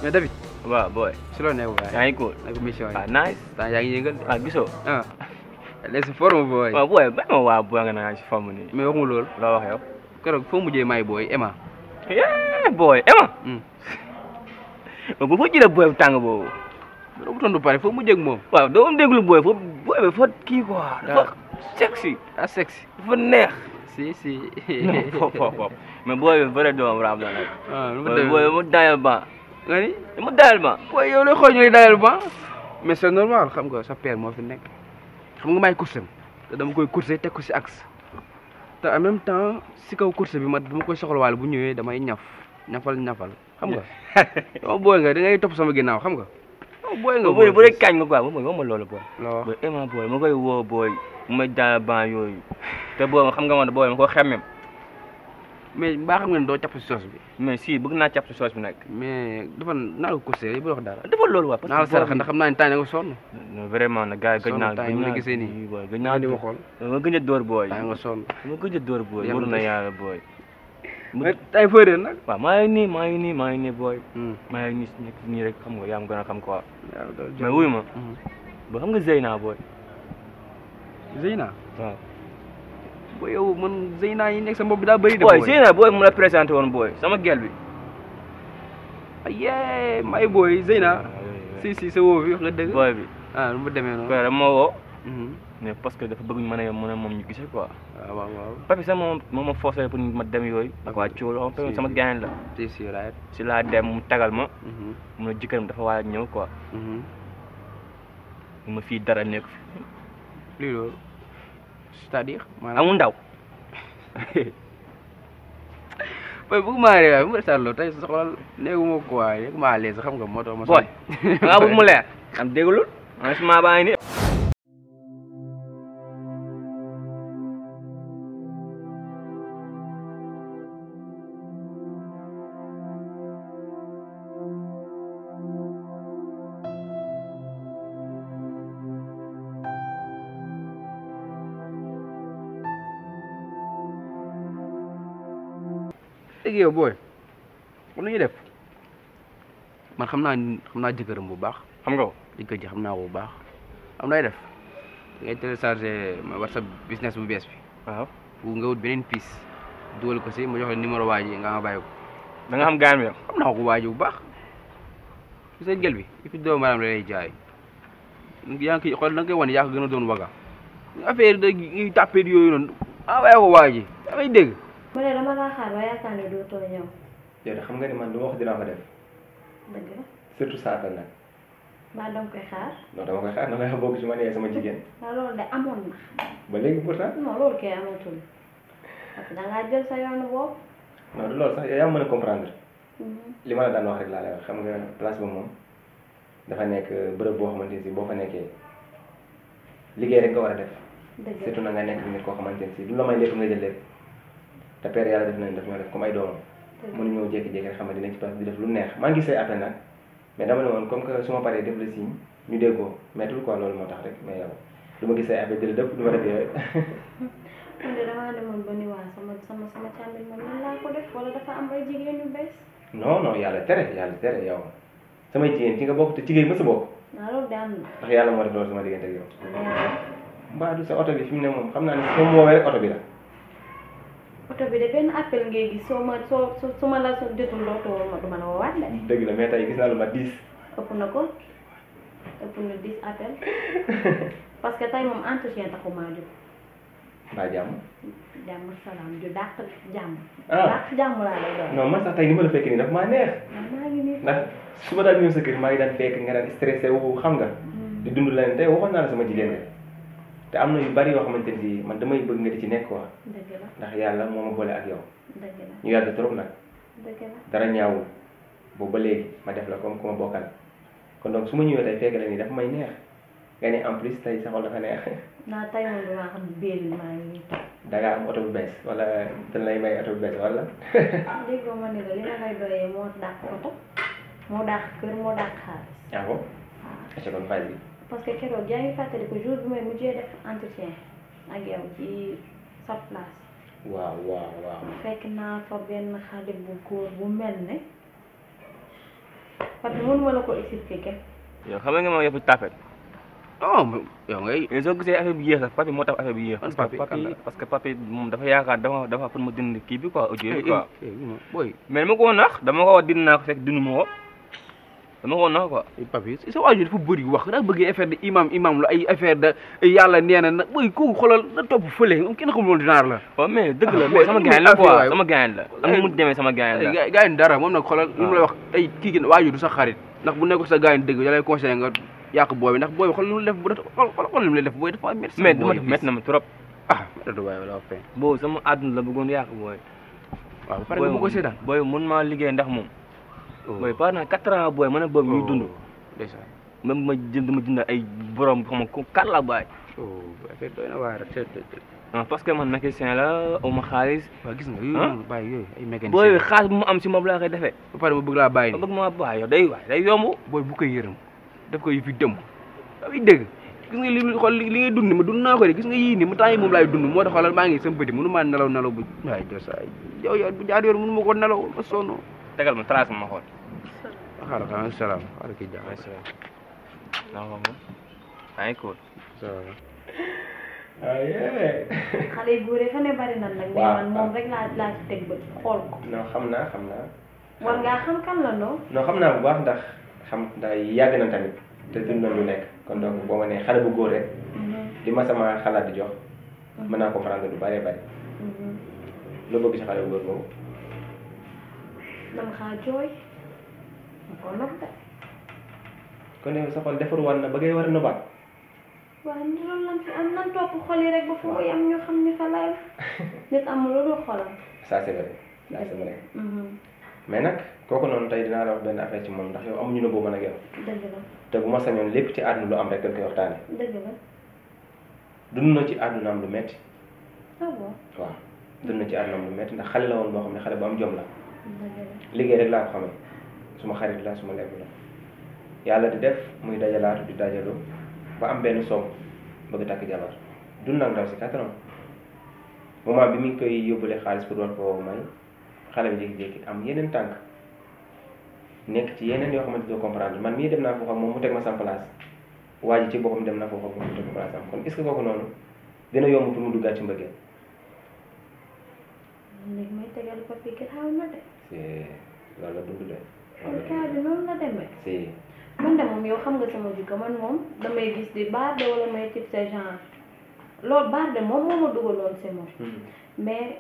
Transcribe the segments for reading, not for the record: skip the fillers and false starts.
mais David. waaw booy. si loo nekk waaye. yaa ngi cool. nag mission yi. ah nice. temps yaa ngi yëngal. ah gisoo. ah. léegi si forme booy. waaw booy ba ma waa booy nga naa si forme nii. mais waxuma loolu. loo wax yow. keroog foo mujjee may booy Emma. booy Emma. bu fa jëlee booy bu tàng boobu. doo ko tontu pare foo mujjee ak moom. waaw doo déglu booy foofu booy bi fa kii quoi. dafa sexy. sexy. dafa neex. si. non foofu mais booy bi vrai doom raam la nag. lu ma demee booy mu dayal ba. nga ni. mu dayal ba. booy yow lay xool ñu lay dayal ba. mais c'est normal xam nga sa père moo fi nekk. xam nga may course te dama koy courser teg ko si axe. te en même temps si kaw course bi ma dama koy soxlawaale bu ñëwee damay ñafal xam nga. yow booy nga da ngay topp sama ginnaaw xam nga. booy nga booy bu dee kañ nga quoi moom mooy loolu booy. loo booy Emma booy ma koy woo booy mu may daal ban yooyu te booy xam nga man booy ma ko xemmem. mais mbaa xam nga ne doo capp si soos bi. mais si bëgg naa capp si soos bi nag. mais dafa naa ko courser yi bu wax dara. dafa loolu waa parce que naa la sarax ndax xam naa ne temps nga sonn. non vraiment nag gars yi gëj naa temps yi ma gisee nii booy gëj naa di ma xool. ma gëj a dóor booy. temps nga sonn. ma gëj a dóor booy. wóor na yàlla booy. mais tay foo réer nag. waaw maa ngi nii booy. maa ngi nii nekk nii rek xam nga yaa ma gën a xam quoi. mais wuyu ma. ba xam nga Zeyna booy. Zeyna. waaw. booy yow man Zeyna yi nekk sa bopp bi daa bëri de. booy Zeyna booy mu la présenté woon booy sama gel bi. ayee may booy Zeyna. si sa woo bi wax nga dëgg. booy bi. lu mu demee noonu. dama woo. mais parce que dafa bëgg ñu mën a moom ñu gisee quoi. waaw. papi sax moom ma forcé pour ma dem yooyu. ak waa Thiolo sama gaañ la. si right. si laa dem mu tagal ma. mu ne jëkkëram dafa war a ñëw quoi. ma fii dara nekk fi. lii loolu. c'est-à-dire. amul ndaw. booy bëgg maa réew bu ma seetloo tey soxla néeguma ko waaye néeguma à l'aise xam nga moo tax ma. booy nga bëgg mu leer. am déglul. franchement baa ngi nii. léegi yow booy kon lu ñuy def man xam naa jëkkëram bu baax. xam nga ko. jëkkër ji xam naa ko bu baax am nay def ngay téléchargé ma WhatsApp business bu bees bi. waaw bu nga wut beneen pièce dugal ko si ma jox la numéro waa ji nga ma bàyyi ko. da nga xam gaañ bi yow. xam naa ko waa ji bu baax su seen gel bi et puis doomu maanaam la lay jaay yaa ngi koy xool da nga koy wan yaa ko gën a doon waga affaire da ngay tàppee yooyu noonu envoyé ko waa ji da ngay dégg. mu ne dama laa xaar ba yaakaar ne dootoo ñëw. yow de xam nga ni man lu ma wax dinaa ko def. dëgg la. surtout saa appel nag. maa dama koy xaar. non dama koy xaar na nga bokk ci ma nee sama jigéen. waaw loolu de amoon na. ba léegi pourtant. non loolu kay amatul parce que da ngaa jël sa yoonu bopp. non du loolu sax yow yaa mën a comprendre. li ma la daan wax rek laa lay wax xam nga place ba moom dafa nekk bërëb boo xamante ni si boo fa nekkee liggéey rek nga war a def. dëgg la surtout na nga nekk nit koo xamante ni si du la may lépp nga jël lépp. te père yàlla def nañ def ñoo def comme ay doomam mënu ñëw jékki-jékki rek xam ne dinañ ci place di def lu neex maa ngi gis say appel nag mais dama ne woon comme que su ma paree def le signe ñu déggoo mettul quoi loolu moo tax rek mais yow du ma gis say appel jël dëpp du ma def yooyu. man de damaa demoon ba ni waa sama càmmiñ man nan laa ko def wala dafa am ay jigéen yu bees. non yàlla tere yow samay jigéen ci nga bokk te jigéen mësa bokk. waaw loolu de am na. ndax yàlla moo def loolu sama diggante ak yow. mbaa du sa oto bi fi mu ne moom xam naa ne su ma woowee rek oto bi la. oto bi de benn appel ngay gis soo ma la jotul dootoo ma du ma la woowaat de. dëgg la mais tey gis naa lu ma 10. ëpp na ko ëpp na 10 appel parce que tey moom entretien taxu maa jóg. mbaa jàmm. jàmm salaam ju dàq jàmm. ah dàq jàmm laa lay doon. non man sax tey ni ma la fekkee nii daf maa neex. maa ngi nii. ndax su ma daan ñëw sa kër maa ngi daan fekk nga daan stressé wu xam nga. di dund leneen tey waxoon naa la sama jigéen de. te am na yu bari yoo xamante ni man damay bëgg nga di ci nekk quoi. dëgg la ndax yàlla moo ma boole ak yow. dëgg la ñu yàgg trop nag. dëgg la dara ñaawul boobu ba léegi ma def la comme ku ma bokkal kon donc su ma ñëwee tey fekk la nii dafa may neex nga ne en plus tey sa xol dafa neex. naa tey moom damaa xam biir bi maa ngi nii. da ngaa am oto bu bees wala dañ lay may oto bu bees wala. déggoo ma ne la li nga lay doyee moo dàq oto moo dàq kër moo dàq xaalis. ah bon. waaw est-ce que kon fay bi. parce que keroog yaa ngi fàttali ko jour bi may mujjee def entretien ak yow ci sa place. waaw. fekk naa fa benn xale bu góor bu mel ne papi mënuma la ko expliquer. yow xam nga moom yëpp tapet. oh yow ngay. mais soo gisee affaire bi yéex sax papi moo tax affaire bi yéex. papi parce que papi moom dafa yaakaar dafa pour ma dindi kii bi quoi audio bi quoi. boy mais dama ko nax dama ko wax dindi naa ko fekk dindi ma ko dama ko nax quoi. papi sa waajur dafa bëri wax daa bëgg affaire de imam la ay affaire de yàlla nee na nag boy kooku xoolal na topp fële moom kenn xamul woon dinaar la. waaw mais dëgg la mais sama gaañ la quoi sama gaañ la. am na mu demee sama gaañ la. gaañ dara moom nag xoolal li mu lay wax ay kii gi waajur du sa xarit ndax bu nekk sa gaañ dëgg da lay conseillé nga yàq booy bi ndax booy bi xool li mu def bu def xool li mu def booy dafa métti. mais dama def métti na ma trop. métti waay wala fay. boobu sama àdduna la bëggoon yàq booy. waaw pare nga ko seetaan. booy mën maa liggéey ndax moom. booy pendant 4 ans booy mën a boobu ñuy dund. même ma jënd ay borom xam nga ko kàr la baay. affaire doy na waar parce que man mécanicien la aw ma xaalis. waaw gis nga yooyu bàyyi yooyu ay mécanicien. booy xaalis bu mu am si moom laa koy defee. ba pare ma bëgg laa bàyyi. bëgg ma bàyyi yow day yomb. booy bu koy yërëm daf koy fi dëmm. dafay dégg gis nga li xool li ngay dund ma dund naa ko de gis nga yii nii mu temps yi moom laay dund moo tax xoolal maa ngi sama bëti mënu maa nelaw bu waay josaay yow bu jaar yoon mënu ma ko nelaw ma sonn. tegal ma trace ma xool. xaaral salaam xaaral kii jaaxal. maa ngi cool. xale yu góor yi fa ne bari na nag. mais man moom rek laa ci teg ba xool ko. non xam naa. war ngaa xam kan la non. non xam naa bu baax ndax yàgg na tamit te dund na lu nekk kon donc boo ma nee xale bu góor rek. li ma sama xalaat di jox. mën naa comprendre lu bëree bëri. loo bëgg si xale bu góor boobu. dama xaa jooy. ma ko nopp de. kon yow sa xol defar woon na ba ngay war a nëbbaat. waaw loolu lan fi am nan topp xol yi rek ba fu muy am ñu xam ni fa lay nit amul lu dul xolam. ça c'est vrai ça c'est vrai. mais nag kooku noonu tey dinaa la wax benn affaire ci moom ndax yow amuñu ne boobu nag yow. dëgg la. te bu ma sañoon lépp ci àdduna lu am rek dañ koy waxtaane. dëgg la. dund na ci àdduna am lu metti. ah bon. waaw dund na ci àdduna am lu metti ndax xale la woon boo xam ne xale bu am jom la. dëgg la. liggéey rek laa ko xamee suma xarit la suma lépp la yàlla di def muy dajalaatu di dajaloo ba am benn soom bëgg takk jabar dund nag ndaw si 4 ans moment bi mi ngi koy yóbbule xaalis pour war ko may xale bi jékki-jékki am yeneen tànk nekk ci yeneen yoo xamante doo comprendre man mii dem naa foofu ak moom mu teg ma sam place waa ji ci boppam dem naa foofu ak moom mu teg ma place am kon est-ce que kooku noonu dina yomb pour mu duggaat ci mbëggeel. léegi may tegal papi ki xaw na de. loolu la dund de. kaa bi noonu la demee. si. man de moom yow xam nga sama jikko man moom damay gis di barde wala may tip sa genre loolu barde moom moo ma dugaloon si moom. mais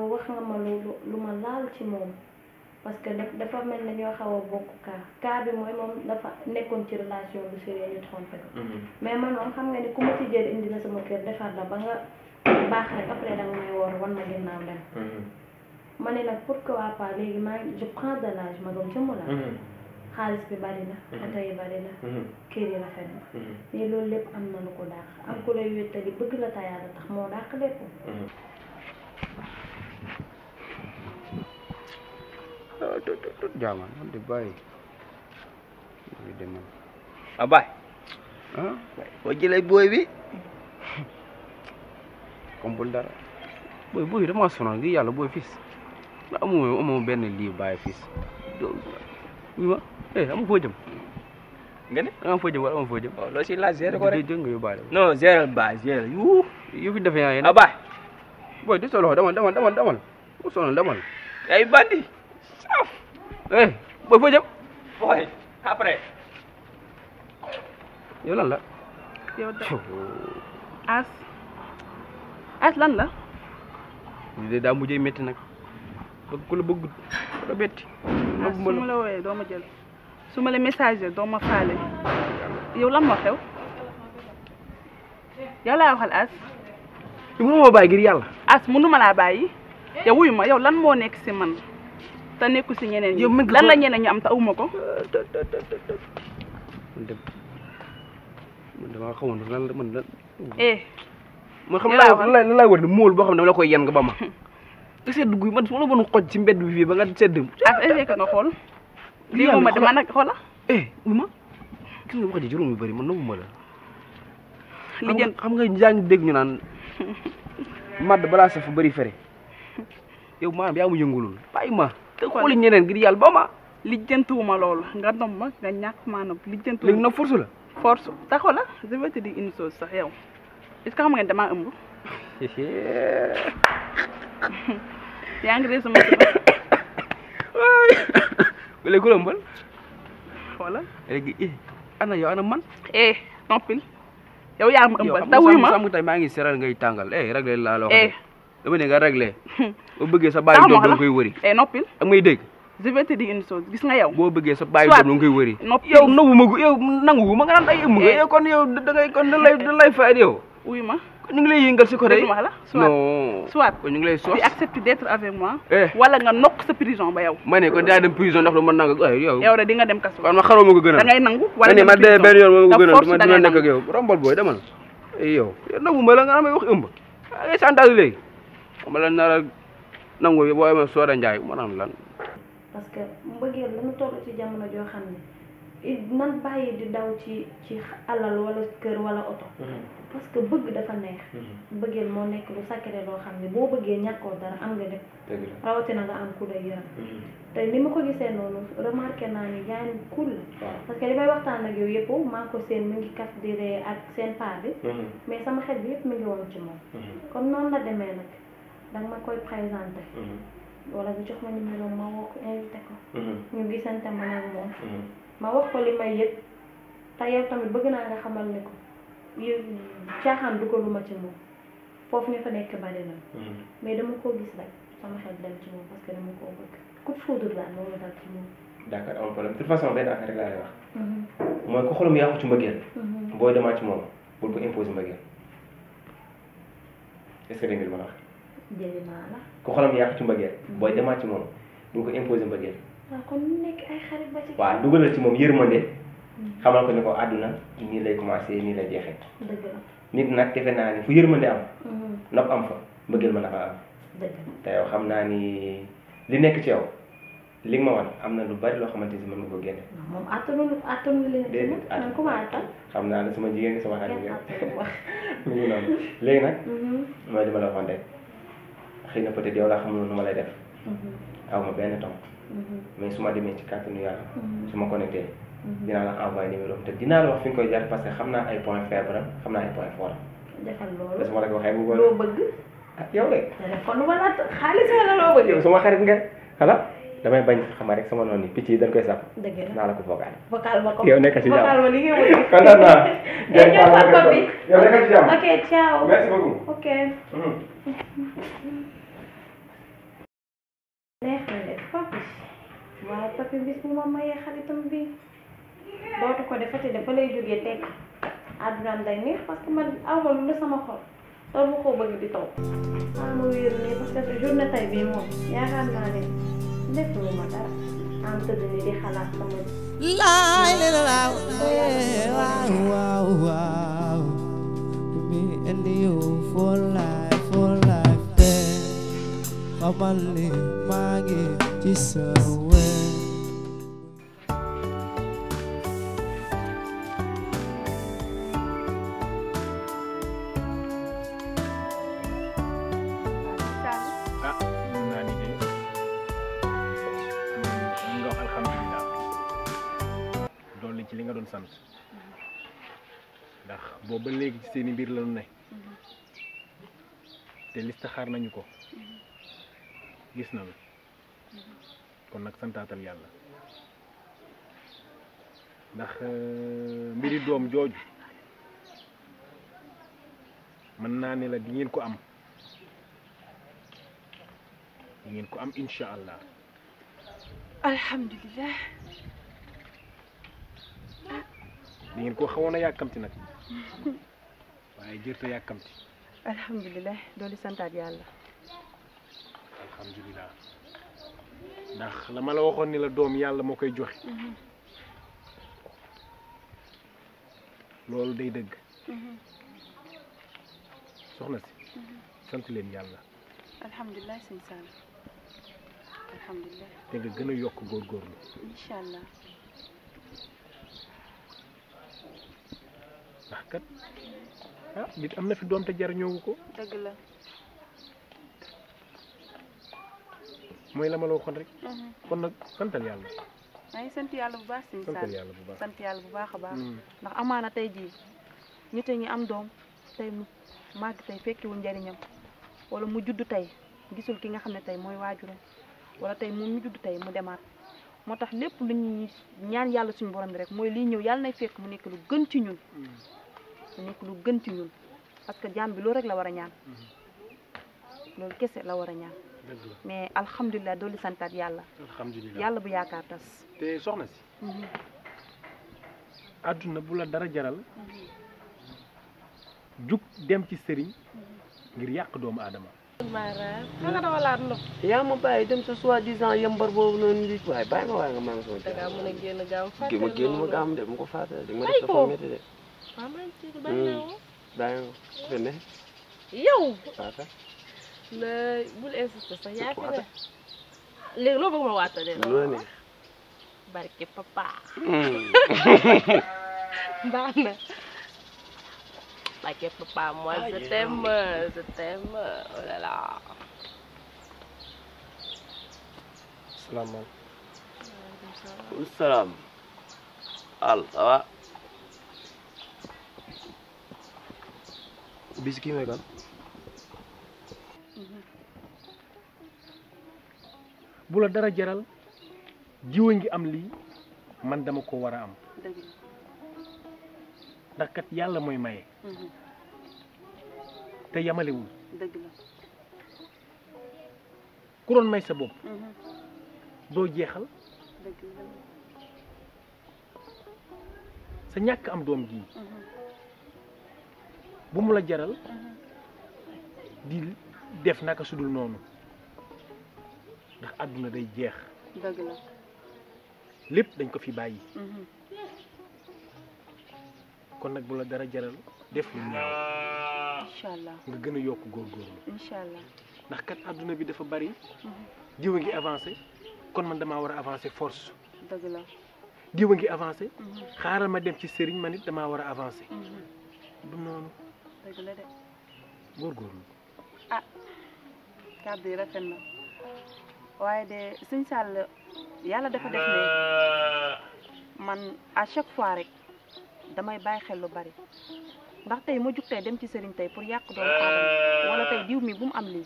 wax nga ma lu ma laal ci moom parce que dafa mel ne ñoo xaw a bokk cas bi mooy moom dafa nekkoon ci relation bu sérieux ñu trompé ko. mais man moom xam nga ni ku ma ci jël indi la sama kër defar la ba nga baax rek après danga may woor wan ma ginnaaw dem. ma ne nag pourquoi pas léegi je prends de l'âge ma doon jëmm la. xaalis bi bari na. oto yi bari na. kër yi rafet na. mais loolu lépp am na lu ko dàq. am ku lay wéttali bëgg la tayaada tax moo dàq lépp. jaaman man de bàyyi demal. baay. boo jëlee booy bi. kompul dara. booy dama sonal ngi yàlla booy fis ndax amoo benn lii bàyyi fis. oui amu foo jëm. nga ne. amu foo jëm wala amu foo jëm. waaw loo si laaj gérer ko rek. dégg nga yóbbaale. non gérer baay gérer yu fi defee yaa ngi. baay. booy di sa loxo demal. mu sonal demal. ay bandi. booy foo jëm. booy après. yow lan la. yow de as lan la. lii de daa mujjee métti nag. bëgg ku la bëggut la betti. su ma la wooyee doo ma jël su ma la messager doo ma faale yow lan moo xew yow laa waxal as. mënu ma bàyyi ngir yàlla. as mënu ma laa bàyyi yow wuyu ma yow lan moo nekk si man te nekku si ñeneen ñi lan la ñeneen ñu am te awuma ko. man damaa xamoon lan la man lan. man xam lan laay war ne mool boo xam ne dama la koy yen nga ba ma. te sedd guy man su ma la mën xoj ci mbedd bi fii ba nga sedd. essayé ko nga xool. lii moom ma dama nag xoola. wu ma gis nga wax ji juróom yu bëri man nangu ma la. li jën xam nga yaa ngi dégg ñu naan madd balaa saf bëri fere yow maanaam yaa ma yëngulul bàyyi ma. te xooli ñeneen ngir yàlla ba ma. lijjantuwuma loolu nga nom ma nga ñàkk maa nopp lijjantuwuma. léegi na force la. force taxaw la je vais te dire une chose sax yow est-ce que xam nga ne damaa ëmb. yaa ngi dee sama suba. léegi ku la ëmbal. voilà. léegi ana yow ana man. noppil yow yaa ma ëmbal ta wuy ma yow tey maa ngi seral ngay tàngal réglé laa la wax. dama ne nga réglé. boo bëggee sa bàyyi doom da nga koy wëri. noppil ak may dégg. je vais te dire une chose gis nga yow. boo bëggee sa bàyyi doom da nga koy wëri. noppil yow nangu ma nga naan ay ëmb nga yow kon yow da ngay kon da lay fay yow. wuy ma ñu ngi lay yëngal si côté. ma la soit ñu ngi lay sos. tu acceptes d'être avec moi. wala nga nokk sa prison ba yow. ma ne ko daa dem prison ndax lu ma nangu yow. yow de di nga dem kaso. kon ma xaroo ma ko gënal. da ngay nangu wala ma dee benn yoon ma ko gënal ma dina nekk ak yow rombal booy demal. yow nangu ma la nga amee wax ëmb. ay santage léegi. ma la nar a nangu boo amee Soda Ndiaye ma naan lan. parce que mbëggeel dañu toll ci jamono joo xam ne nan bàyyi di daw ci alal wala kër wala oto. parce que bëgg dafa neex. bëggeel moo nekk lu sacré loo xam ne boo bëggee ñàkkoo dara am nga lépp. rawatina nga am ku la yërëm. te ni ma ko gisee noonu remarqué naa ni yaa ngi cool la. parce que li may waxtaan ak yow yëpp maa ngi ko seen mi ngi kaf di ree ak seen part bi. mais sama xel bi yëpp mi ngi woon ci moom. comme noonu la demee nag danga ma koy présenté. wala nga jox ma numéro ma woo ko invité ko. ñu gisante man ak moom. ma wax ko li may yëg te yow tamit bëgg naa nga xamal ni ko yow caaxaan dugaluma ci moom foofu ñu fa nekk bari na. mais dama koo gis rek sama xel dem ci moom parce que dama koo bëgg coup de foudre la loolu dal ci moom. d'accord amul problème de toute façon benn affaire rek laa lay wax. mooy ko xolam yàqu ci mbëggeel. booy demaat ci moom bul ko imposer mbëggeel est-ce que dégg nga li ma la wax. jëli naa la. ko xolam yàqu ci mbëggeel. booy demaat ci moom bul ko imposer mbëggeel. waaw kon ñu nekk ay xarit ba ci. waaw dugalal ci moom yërmande. xamal ko ni ko àdduna nii lay commencé nii lay jeexee. dëgg la. nit nag defe naa ni fu yërmande am. nopp am fa mbëggeel mën na fa am. dëgg la te yow xam naa ni li nekk ci yow li nga ma wan am na lu bari loo xamante ni mën nga ko génne. moom attanu leen. déedéet man ku ma attan. xam naa ne sama jigéen nga sama xarit kenn nga. attanu wax. mu ngi noonu léegi nag. mooy li ma la waxoon rek xëy na peut-être yow laa xamul nu ma lay def. aw ma benn temps. mais su ma demee ci kàttanu yàlla. su ma connecté. dinaa la envoyé numéro te dinaa la wax fi nga koy jaar parce que xam naa ay points faibles am xam naa ay points forts am. defal loolu. te su ma la ko waxee bu boole. loo bëgg. ah yow de. kon wala xaalis wala loo bëgg. yow sama xarit nga xala damay bañ xam rek sama noonu picc yi dañ koy sàpp. dëgg la naa la ko vocal. vocal ma ko. yow nekk ci jàmm vocal ma li nga wër. kontaan naa. jërëjëf papa bi. yow nekk ci jàmm. ok ciao. merci beaucoup. ok. neex na de papi waaye papi bis bu ma mayee xaritam bi dootu ko defati dafa lay jógee tekk àddunaam day neex parce que man awma lu la sama xol loolu ma koo bëgg di taw ma wéeru nii parce que journée tay bii moom yaakaar naa ne lépp lu ma dara am tëdd ni di xalaat sama laay la laaw waaw waaw me and you for life then xamal ni maa ngi ci sa wér. mun naa ni de mun nga wax alhamdulilah dolli ci li nga doon sant ndax boobu ba léegi ci seeni mbir la ñu ne te listaxaar nañu ko gis nañu kon nag santaatal yàlla ndax mbiri doom jooju mën naa ne la di ngeen ko am incha allah. alhamdulilah. di ngeen ko xawoon a yàkkamti nag waaye jërte yàkkamti. alhamdulilah dooli santaat yàlla. alhamdulilah ndax la ma la waxoon ni la doom yàlla moo koy joxe. loolu day dëgg. soxna si sant leen yàlla. alhamdulilah sëñ Sall alhamdulilah. te nga gën a yokk góorgóorlu. incha allah. ndax kat nit am na fi doom te jariñoowu ko. dëgg la. mooy la ma la waxoon rek. kon nag santal yàlla. maa ngi sant yàlla bu baax sëñ sant Sall yàlla bu baax. sant yàlla bu baax a baax ndax amaana tey jii nit a ngi am doom tey mu màgg tey fekkiwul njariñam wala mu judd tey gisul ki nga xam ne tey mooy waajuram wala tey moom mu judd tey mu demaat moo tax lépp lu ñuy ñaan yàlla suñu borom bi rek mooy liy ñëw yàlla nay fekk mu nekk lu gën ci ñun mu nekk lu gën ci ñun parce que jaam bi loolu rek la war a ñaan loolu kese la war a ñaan dëgg la mais alhamdulilah dooli santaat yàlla alhamdulilah yàlla bu yaakaar tas te soxna si àdduna bu la dara jaral jug dem ci sëriñ ngir yàq doomu aadama Mara nga dama laa ndox. yaa ma bàyyi dem sa soi-disant yambar boobu noonu li waaye bàyyi ma waaye nga maa ngi sama da ngaa mën a génn gaaw fàtte ma génn ma gaam de mu ko fàtte de ma def dafa métti de waaw man ci bàyyi naa woo. bàyyi nga ne yow. waata la bul insister sax yaa fi ne. léegi loo bëgg ma waata de. lu la neex barke papa. baax na. barke papa moi je t'aime oh là là. salaamaaleykum. salaam al ça va bis kii mooy kan. bu la dara jaral jiwa ngi am lii man dama ko war a am dëgg ndax kat yàlla mooy maye te yamalewul dëgg la ku doon may sa bopp doo jeexal dëgg la sa ñàkk am doom ji bu mu la jaral di def naka sudul noonu ndax àdduna day jeex dëgg la lépp dañ ko fi bàyyi kon nag bu la dara jaral def lu ñaaw incha allah nga gën a yokk góorgóorlu incha allah ndax kat àdduna bi dafa bari diw a ngi avancé kon man damaa war a avancé force dëgg la diw a ngi avancé xaaral ma dem ci sëriñ man it damaa war a avancé du noonu dëgg la de góorgóorlu ah kàddu yi rafet na waaye de sëñ Sall yàlla dafa def ne man à chaque fois rek damay bàyyi xel lu bari ndax tey ma jug tey dem ci sëriñ tey pour yàq doomu aadama wala tey diw mi bu mu am lii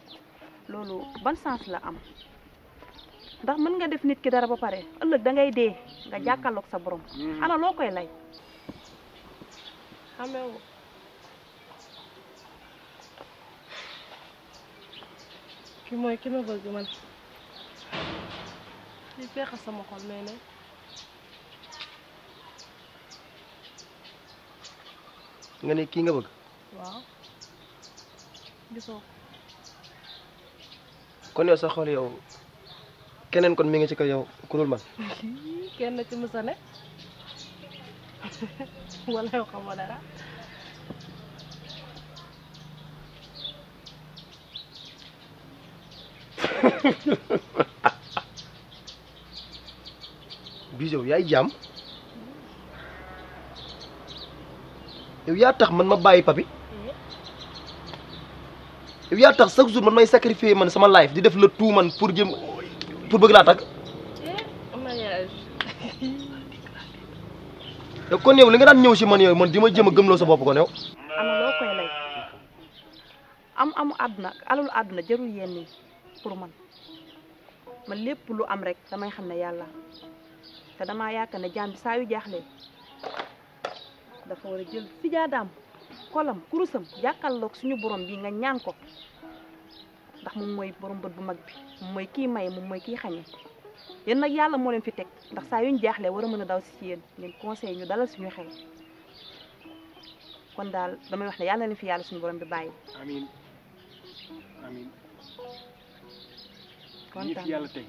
loolu ban sens la am ndax mën nga def nit ki dara ba pare ëllëg da ngay dee nga jàkkaarloog sa borom ana loo koy lay xamee wu. ki mooy ki ma bëgg man. li feexal sama xol mais ne. nga ne kii nga bëgg. waaw. gisoo ko. kon yow sa xol yow keneen kon mi ngi ci ko yow ku dul man. kenn ci musa ne. wala yow xamoo dara. Bijou yaay jaam yow yaa tax man ma bàyyi papi yow yaa tax chaque jour man may sacrifier man sama life di def le tout man pour bëgg laa takk mariage. yow kon yow li nga daan ñëw si man yooyu man di ma jëm a gëmloo sa bopp kon yow. ana loo koy lay amu àdduna alalu àdduna jarul yenn yi pour man lépp lu am rek damay xam ne yàlla te damaa yaakaar ne jaam bi saa yu jaaxlee dafa war a jël sijaadaam kolam kurusam jàkkaarloog suñu borom bi nga ñaan ko ndax moom mooy borom bët bu mag bi moom mooy kii may moom mooy kii xañe yéen nag yàlla moo leen fi teg ndax saa yuñ jaaxlee war a mën a daw si yéen ngeen conseil ñu dalal suñu xel kon daal damay wax ne yàlla leen fi yàlla suñu borom bi bàyyi. amiin amiin kontaan ñi fi yàlla teg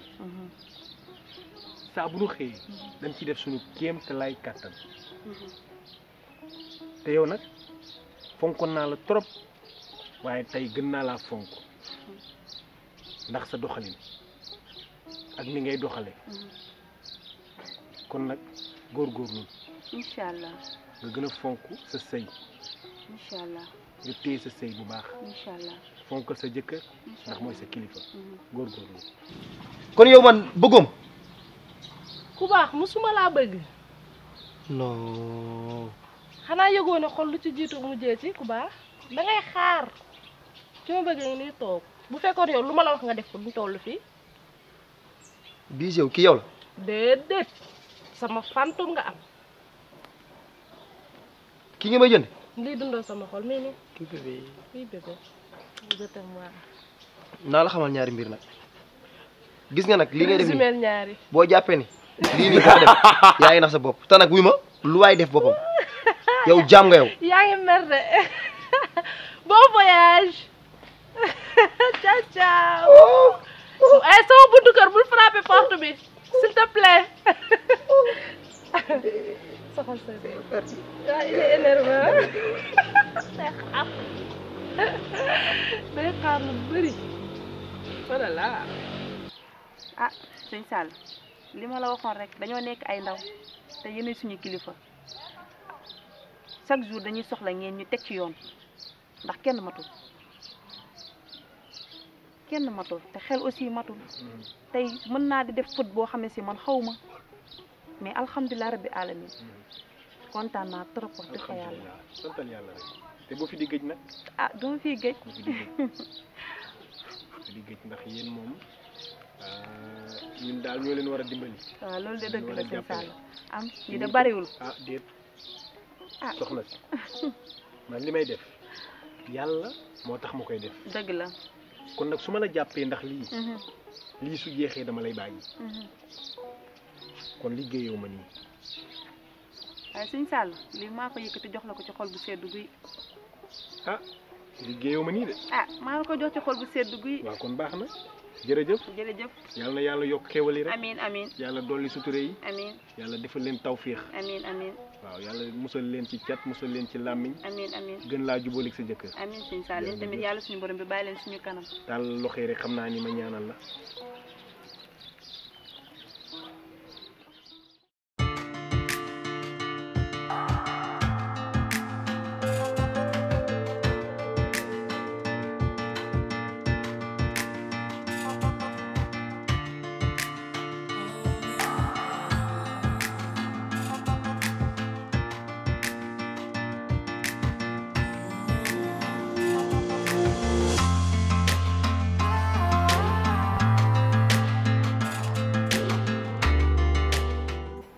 saa bu ñu xëyee dañ ci def suñu kéem te lay kàttan te yow nag fonkoon naa la trop waaye tey gën naa laa fonk ndax sa doxalin ak ni ngay doxale kon nag góorgóorlu incha allah nga gën a fonk sa sëy incha allah nga téye sa sëy bu baax incha allah fonkal sa jëkkër ndax mooy sa kilifa góorgóorlu kon yow man bëggoom ku baax musuma laa bëgg. non. xanaa yëgoo ne xol lu ci jiitu mujjee ci ku baax dangay xaar ci ma bëgg nii toog bu fekkoon yow lu ma la wax nga def ko duñ toll fii. Bijou yow ki yow la. déedéet sama fantôme nga am. ki nga may jënd. lii dundoo sama xol mii nii. kii bébé je t'aime waa. naa la xamal ñaari mbir nag gis nga nag li ngay def résumé ñaari. boo jàppee ni lii nii boo def yaa ngi nax sa bopp te nag wuy ma lu waay def boppam yow jaam nga yow. yaa ngi mer de bon voyage ciao ciao. ay sama buntu kër bul frappé porte bi s'il te plaît. soxal sa il est énervé. day xaar lu bëri. voilà. ah sëñ Sall li ma la waxoon rek dañoo nekk ay ndaw te yéen suñu kilifa chaque jour dañuy soxla ngeen ñu teg ci yoon ndax kenn matul te xel aussi matul tey mën naa di def faute boo xam ne si man xaw ma mais alhamdulilah rabbi alamin kontaan naa trop wax dëgg fa yàlla. santal yàlla rek te boo fi di géej nag. ah doo fi géej. di géej ndax yéen moom ñun daal ñoo leen war a dimbali. waaw loolu de dëgg la sëñ Sall am li de bariwul. ah déet soxna si man li may def yàlla moo tax ma koy def. dëgg la. kon nag su ma la jàppee ndax lii su jeexee dama lay bàyyi. kon liggéeyoo ma nii. waaye sëñ Sall lii maa ko yëkkati jox la ko ci xol bu seddu guy. ah liggéeyoo ma nii de. ah maa la ko jox ci xol bu seddu guy. waaw kon baax na jërëjëf. yàlla na yàlla yokk xéwal yi rek. amiin yàlla dolli suture yi. amiin yàlla defal leen tawfiix. amiin waaw yàlla musal leen ci cat musal leen ci làmmiñ. amiin gën laa jubóolig sa jëkkër. amiin sëñ Sall yéen tamit yàlla suñu borom bi bàyyi leen suñu kanam. daal loxo yi rek xam naa ni ma ñaanal la.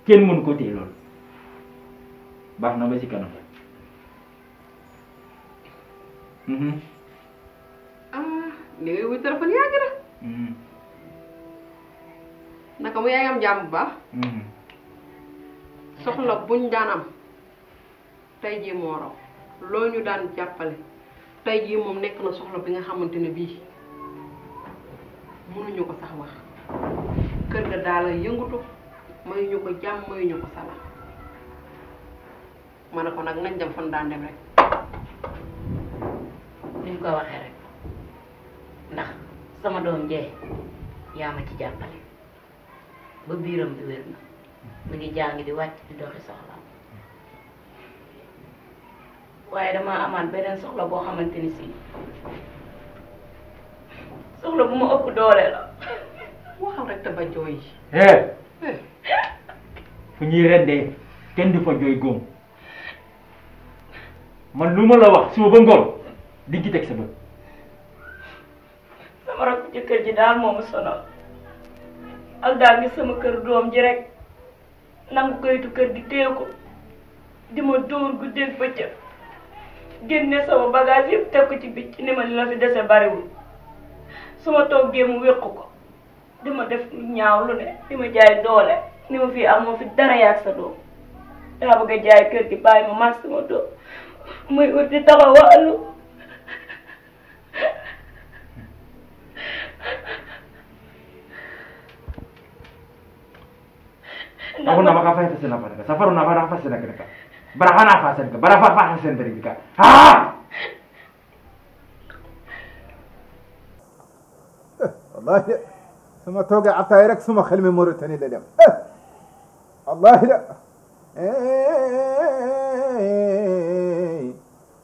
kenn mënu ko téye loolu baax na ba ci kanam. li ngay wuy téléphone yàgg na. naka mu yaay am jàmm bu baax. soxla buñ daan am tey jii moo raw loo ñu daan jàppale tey jii moom nekk na soxla bi nga xamante ne bii mënuñu ko sax wax kër ga daal yëngutu mayuñu ko jàmm mayuñu ko salaam ma ne ko nag nañ dem fan daan dem rek. ni ñu ko waxee rek ndax sama doom jee yaa ma ci jàppale ba biiram bi wér na mu ngi jàngi di wàcc di doxi soxla waaye dama amaan beneen soxla boo xamante ni si soxla bu ma ëpp doole la. waxal rek te ba jooy. fu ñuy reddee kenn du fa jooy góom man lu ma la wax suba ba ngoon di ci teg sa bët. sama rakk jëkkër ji daal moomu sonal ak daal gis sama kër doom ji rek nangu kayitu kër gi téye ko di ma dóor guddeeg bëccëg génne sama bagage yëpp teg ko ci bitti ni ma li la fi dese bariwul su ma toggee mu wéqu ko di ma def ñaaw lu ne di ma jaay doole ni ma fii amoo fi dara yaag sa doom daa bëgg a jaay kër gi bàyyi ma mag sama doom muy ut di taxawaalu. Aku nama kafa itu senapa mereka. Safaru nama apa senapa mereka. Berapa nafas mereka. Berapa nafas mereka. والله ثم توقع عطايرك ثم خل من مرتني لدم والله لا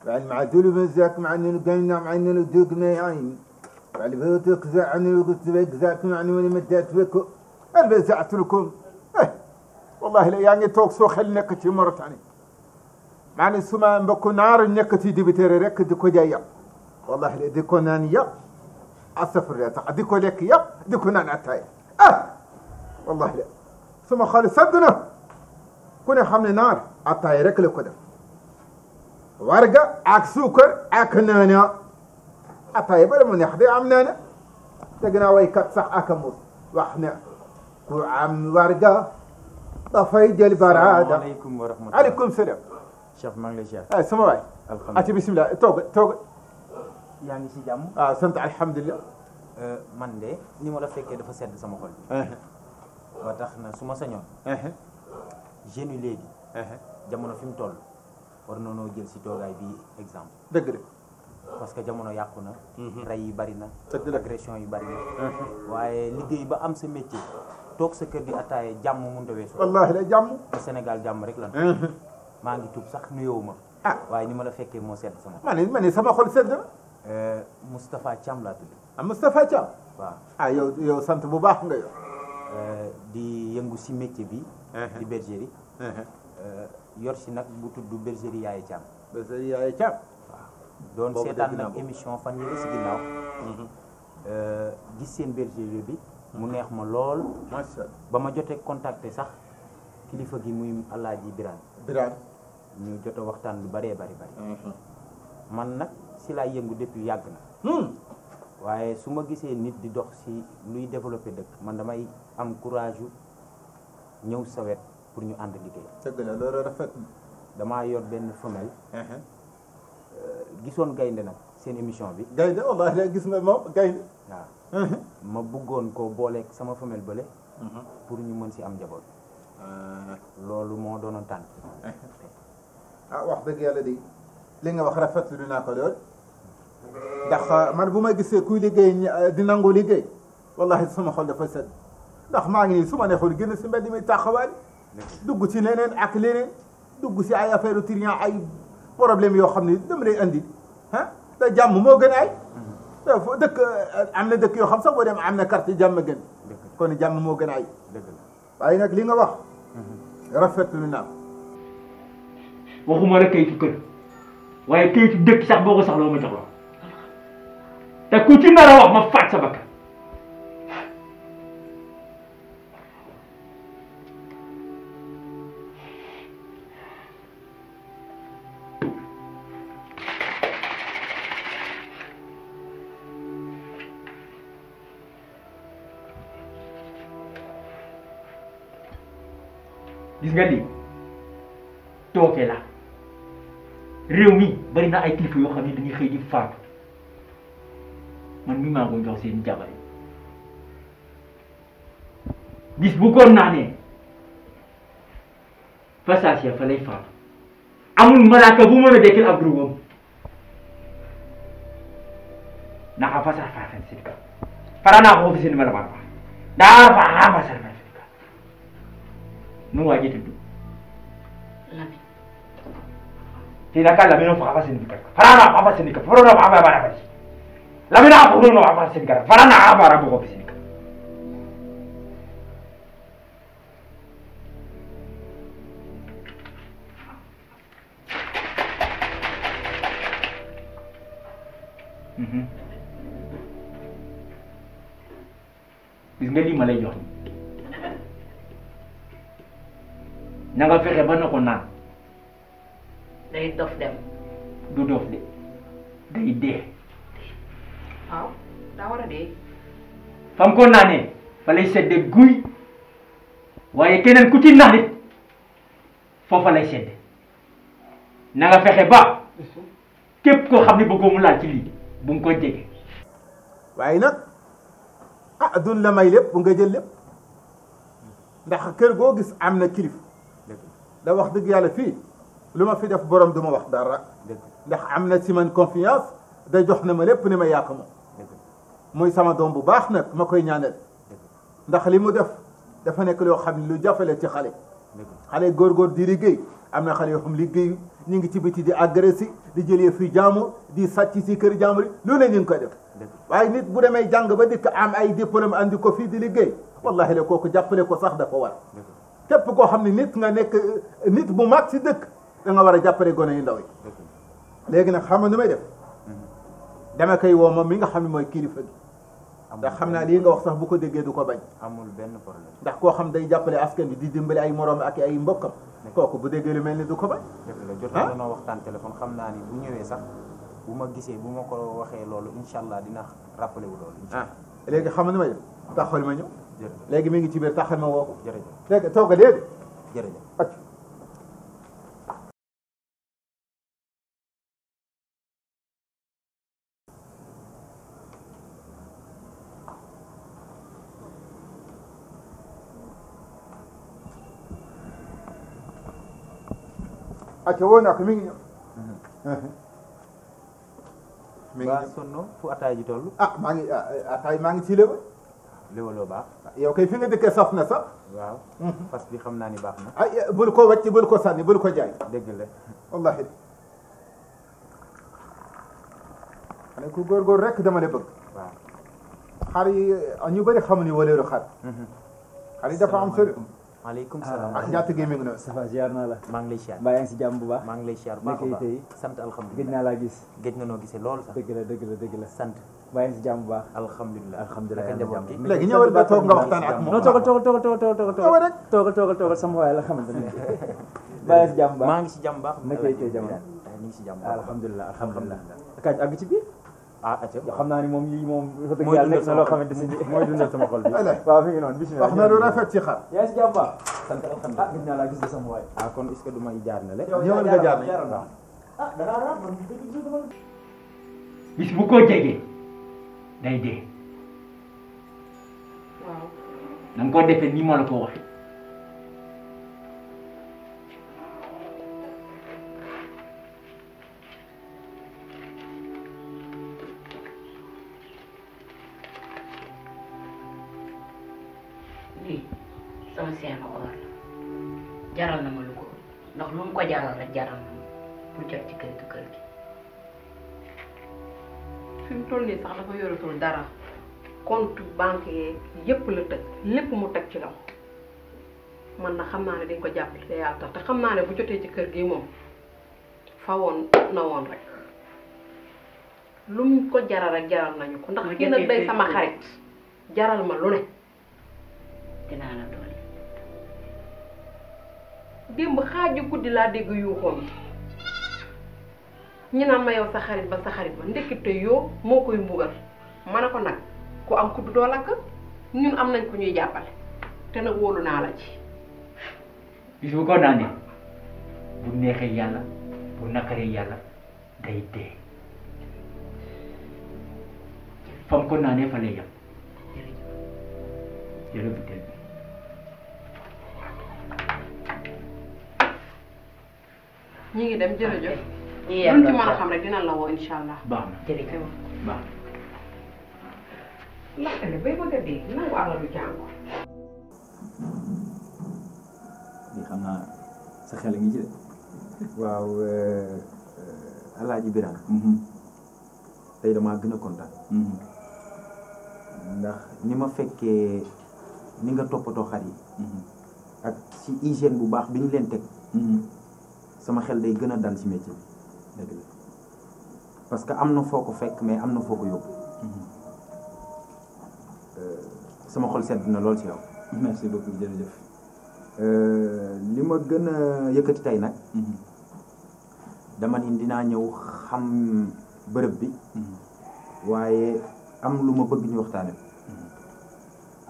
بعد مع دول بزاك مع انه قلنا مع انه دوق ما يعين بعد بيوتك زعن وقلت بك زاك مع انه مدات بكم البزعت لكم wallahi la yaa ngi toog soo xel nekk ci Mauritanie maa ngi suma mbokku naar nekk ci dibiteere rek di ko jaay yàpp wallahi la di ko naan yàpp astafurlah tax di ko lekk yàpp di ko naan attaaya wallahi la suma xol sedd na ku ne xam ne naar attaaya rek la ko def warga ak suukar ak naana attaaya bala mu neex day am naana dégg naa waykat sax ak mus wax ne ku am warga dafay jël baraada. salaamaaleykum wa rahmatulah. aleykum salaam. chef maa ngi lay ziar. ah sama waay. alhamdulilah ati bisimilah toog. yaa ngi si jàmm. ah sant alhamdulilah. man de ni ma la fekkee dafa sedd sama xol. ba tax na su ma sañoon. jeunes yi léegi. jamono fi mu toll war na noo jël si toogaay bi exemple. dëgg la. parce que jamono yàqu na. rey yi bari na. dëgg la agression yi bari na. waaye liggéey ba am sa métier. toog sa kër di attaaye jàmm mënut a weesu. wallaahi la jàmm. Sénégal jàmm rek la. maa ngi tuub sax nuyoo ma. waaye ni ma la fekkee moo sedd sama. ma ne sama xol sedd na. Moustapha Thiam laa tudd. Moustapha Thiam. waaw yow sant bu baax nga yow. di yëngu si métier bi. di bergerie. yor si nag bu tudd bergerie Yaaye Thiam. bergerie Yaaye Thiam. waaw doon seetaan nag émission fan yële si ginnaaw. gis seen bergerie bi. mu neex ma lool. macha allah ba ma jotee contacter sax kilifa gi muy Alaaji Birane. ñu jot a waxtaan lu bëree bari. man nag si laa yëngu depuis yàgg na. waaye su ma gisee nit di dox si luy développé dëkk man damay am courage yu ñëw sa wet pour ñu ànd liggéey. dëgg la loolu rafet na. damaa yor benn femelle. gisoon gaynde nag seen émission bi. gaynde wallahi gis nga moom gaynde. waaw ma bëggoon ko booleeg sama femelle bële. pour ñu mën si am njaboot. loolu moo doonoon tànn. wax dëgg yàlla di li nga wax rafetlu naa ko lool ndax man bu ma gisee kuy liggéey di nangu liggéey wallahi sama xol dafa sedd ndax maa ngi nii su ma neexoon génn si mbedd mi taxawaali dugg ci leneen ak leneen dugg si ay affaire trian ay problème yoo xam ne dama lay andi te jàmm moo gën ay dëkk am na dëkk yoo xam sax boo dem am na carte jàmm gën kon jàmm moo gën ay waaye nag li nga wax rafetlu naa ko waxuma la kayitu kër waaye kayitu dëkk sax boo ko soxla ma jox la te ku ci nar a wax ma faat sa bakkan gis nga lii tooke la réew mi bari na ay kilifa yoo xam ne dañuy xëy di faatu man mi maa ko jox seen jabar yi bis bu ko naanee fasaasiya fa lay faatu amul malaaka bu mën a dekkil ab rugam naxa fasa fafen sidka farana ko fi sin mala barba daa fa hama sarna sidka nu waje tuddu Lamin tina kala mino fa fasin sidka farana fa fasin sidka farana fa bara bara lamina fa no fa fasin sidka farana fa bara ko fi sidka gis nga lii ma lay jox na nga fexe ba na ko naan day dof dem du dof de day dee waaw daa war a dee fam ko naanee fa lay sedde guy waaye keneen ku ci naan it foofa lay sedde na nga fexe ba képp koo xam ne bëggoo mu laal ci lii bu nga ko jege waaye nag dun la may lépp bu nga jël lépp ndax kër goo gis am na kilif da wax dëgg yàlla fii lu ma fi def borom du ma wax dara ndax am na ci man confiance da jox na ma lépp ni ma yàq ma muy sama doom bu baax nag ma koy ñaanal ndax li mu def dafa nekk loo xam ne lu jafale ci xale xale góor-góor di liggéey am na xale yoo xam liggéeyu ñu ngi ci biti di agressé di jëlee fii jaamur di sàcc si kër jaamur yi lu ne ñu ngi koy def waaye nit bu demee jàng ba dikk am ay diplôme andi ko fii di liggéey wallahi la kooku jàppale ko sax dafa war képp koo xam ne nit nga nekk nit bu mag si dëkk da nga war a jàppale gone yu ndaw yi léegi nag xam nga nu may def dama koy woo moom mi nga xam ne mooy kilifa gi ndax xam naa lii nga wax sax bu ko déggee du ko bañ amul benn problème ndax koo xam day jàppale askan bi di dimbali ay moroom ak ay mbokkam kooku bu déggee lu mel ni du ko bañ dëgg la jot nañoo waxtaan téléphone xam naa ni bu ñëwee sax bu ma gisee bu ma ko waxee loolu incha allah dina rappelé wu loolu léegi xam nga nu may def taxal ma ñëw léegi mi ngi ci biir taxal ma woo ko jërëjëf léegi tooga léegi jërëjëf acca woo naa ko mi ngi ñëw mi ngi ba sonno fu ataay ji toll maa ngi ataay maa ngi ci léba léwaloo baax yow kay fi nga dëkkee saf na sax waaw fas bi xam naa ni baax na bul ko wàcc bul ko sànni bul ko jaay dëgg la wallahi xane ku góorgóor rek dama la bëgg waaw xar yi ñu bëri xamuñu waleeru xar xar yi dafa am solo maaleykum salaam ñaata gi mi ngi noonu Safa ziar naa la maa ngi lay siyaar mbaa yaa ngi si jàmm bu baax maa ngi lay siyaar baax a baax sant alhamdulilah gëj naa laa gis gëj na noo gisee loolu sax dëgg la dëgg la dëgg la sant mbaa yaa ngi si jàmm bu baax alhamdulilah alhamdulilah naka njaboot gi léegi ñëwal nga toog nga waxtaan ak moom non toogal sama waay la xamante ne mbaa yaa ngi si jàmm bu baax maa ngi si jàmm baax naka tey jamono ñu ngi si jàmm alhamdulilah alhamdulilah kañ àgg ci biir acca xam naa ni moom yii moom wax dëgg yàlla nekk na loo xamante si mooy dundal sama xol bi waaw mi ngi noonu bismillah wax na lu rafet ci xar yaa ngi si jàmm baax sant alhamdulilah gis naa laa gis de sama waay kon est-ce que du may jaar na le ñëwal nga jaar na dangaa raam man bis bu ko jegee day dee waaw na nga ko defee ni ma la ko waxee lii sama seenu or la jaral na ma lu ko ndax lu mu ko jaral rek jaral na ma pour jot ci kër gi fi mu toll nii sax dafa yoratul dara compte banque yeeg yépp la tëj lépp mu teg ci law man na xam naa ne dañ ko jàppale te yàlla tax te xam naa ne bu jotee ci kër gi moom fa woon na woon rek lu mu ko jaral rek jaral nañu ko ndax kii nag day sama xarit jaral ma lu ne dinaa la doole démb xaaju guddi laa dégg yuuxoom ñu naan ma yow sa xarit ba ndekete yoo moo koy mbugal ma ne ko nag ku am kudd doo lakk ñun am nañ ko ñuy jàppale te nag wóolu naa la ci bis bu ko naanee bu neexee yàlla bu naqaree yàlla day dee fam ko naanee fa lay yem jërëjëf butel bi ñi ngi dem jërëjëf luñ ci mën a xam rek dina la woo insha allah baax na jërëjëf baax na lakkale bay bëgg a dee nangu alalu jàngo lii xam naa sa xel ngi ci de waaw Alaaji Birane tey damaa gën a kontaan ndax ni ma fekkee ni nga toppatoo xar yi ak ci hygiène bu baax bi ñu leen teg sama xel day gën a dal ci métier bi dëgg la parce que am na foo ko fekk mais am na foo ko yóbbu sama xol sedd na lool ci yow merci beaucoup jërëjëf li ma gën a yëkkati tey nag dama ni dinaa ñëw xam bërëb bi waaye am lu ma bëgg ñu waxtaane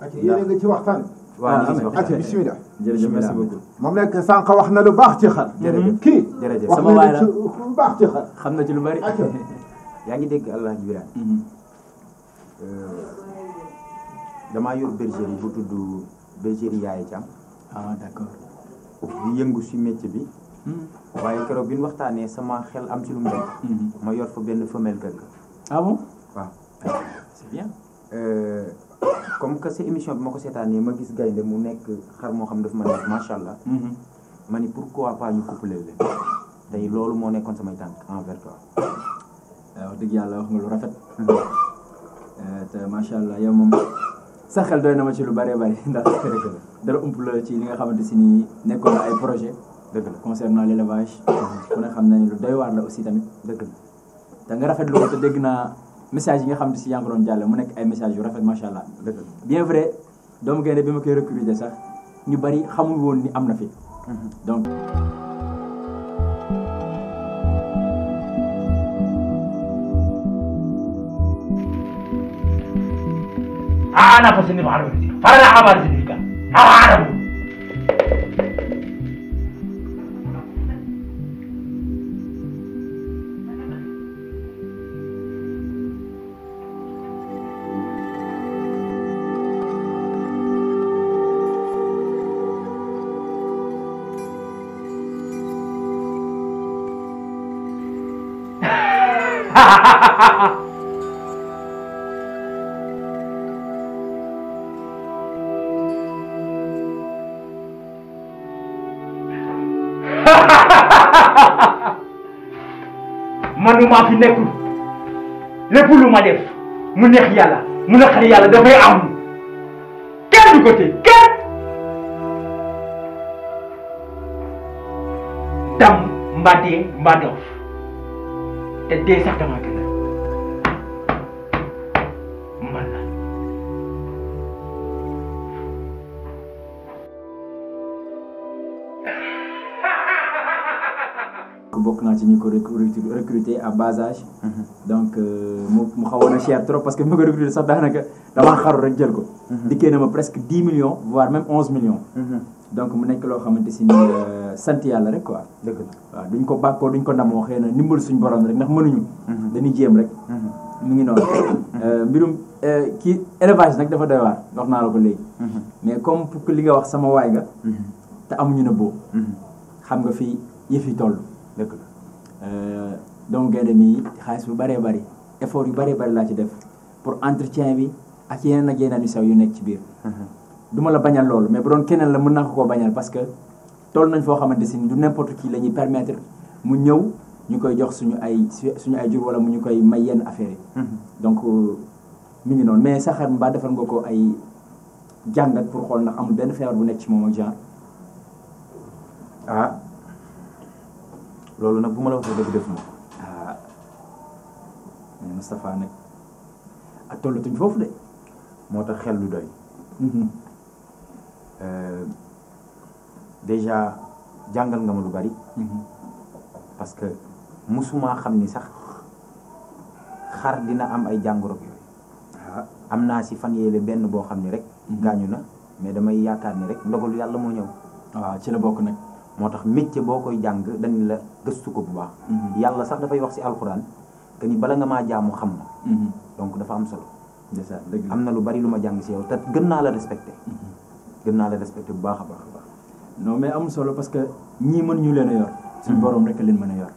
ak yéen nga ci waxtaan waaw ñu ngi ci waxtaan ak bismillah jërëjëf merci beaucoup moom nekk sànq wax na lu baax ci xar jërëjëf kii jërëjëf wax sama waay la lu baax ci xar xam na ci lu bari yaa ngi dégg Alaaji Birane damaa yor bergerie bu tudd bergerie Yaay Thiam d'accord di yëngu si métier bi waaye keroog bi ñu waxtaanee sama xel am ci lu mu dem ma yor fa benn femelle kër ga ah bon waaw c'est bien comme que sa émission bi ma ko seetaanee ma gis gaynde mu nekk xar moo xam daf ma nekk macha allah ma ni pourquoi pas ñu couplé leen tey loolu moo nekkoon samay tànk envers toi wax dëgg yàlla wax nga lu rafet te macha allah yow moom sa xel doy na ma ci lu bëree bëri ndax dara ump la ci li nga xamante si nii nekkoon na ay projet dëgg la concernant l'élevage ku ne xam na ni lu doy waar la aussi tamit dëgg la te nga rafetlu ko te dégg naa message yi nga xam ne si yaa ngi doon jàlle mu nekk ay message yu rafet macha allah dëgg la bien vrai doomu gaynde bi ma koy recruter sax ñu bari xamul woon ni am na fi donc أنا فسني بعربي فرنا عبار زنيكا عربي manu maa fi nekkul lépp lu ma def mu neex yàlla mu naqari yàlla dafay am kenn du ko tey kenn dam mbaa dee mbaa dof te dee sax dama gën a man la bokk naa ci ñu ko recruter à bas âge donc mu xawoon a cher trop parce que bi ma ko recruter sax daanaka damaa xaru rek jël ko dikkee na ma presque 10 millions voire même 11 millions donc mu nekk loo xamante si ni sant yàlla rek quoi dëgg la waaw duñ ko bàkkoo duñ ko ndamoo xëy na ndimbal suñ borom rek ndax mënuñu dañuy jéem rek mu ngi noonu mbirum kii élevage nag dafa doy waar wax naa la ko léegi mais comme pour que li nga wax sama waay nga te amuñu na boo xam nga fi yëf yi toll dëgg la donc gaynde mi xaalis bu bëree bëri effort yu bëree bëri laa ci def pour entretien bi ak yeneen ak yeneen yu sew yu nekk ci biir duma la bañal loolu mais bu doon keneen la mën naa ko koo bañal parce que toll nañ foo xamante si du n'importe qui la ñuy permettre mu ñëw ñu koy jox suñu ay jur wala mu ñu koy may yenn affaires yi donc mi ngi noonu mais saxar mbaa defal nga ko ay jàngat pour xool ndax amul benn feebar bu nekk ci moom ak genre ah loolu nag bu ma la waxee dëgg def ma ah mais Moustapha nag ak tollatuñ foofu de moo tax xel lu doy déjà jàngal nga ma lu bari parce que musuma xam ni sax xar dina am ay jàngoro yooyu am naa si fan yéele benn boo xam ni rek gaañu na mais damay yaakaar ni rek ndogalu yàlla moo ñëw waaw ci la bokk nag moo tax métier boo koy jàng dañ la gëstu ko bu baax yàlla sax dafay wax si alxuraan que ni bala nga maa jaamu xam na donc dafa am solo am na lu bari lu ma jàng si yow te gën naa la respecté gën naa la respecté bu baax a baax a baax non mais amul solo parce que ñii mën ñu leen a yor suñu borom rek leen mën a yor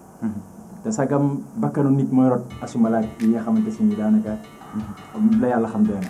te sagam bakkanu nit mooy rot asuma laaj yi nga xamante si ni daanaka la yàlla xam doy na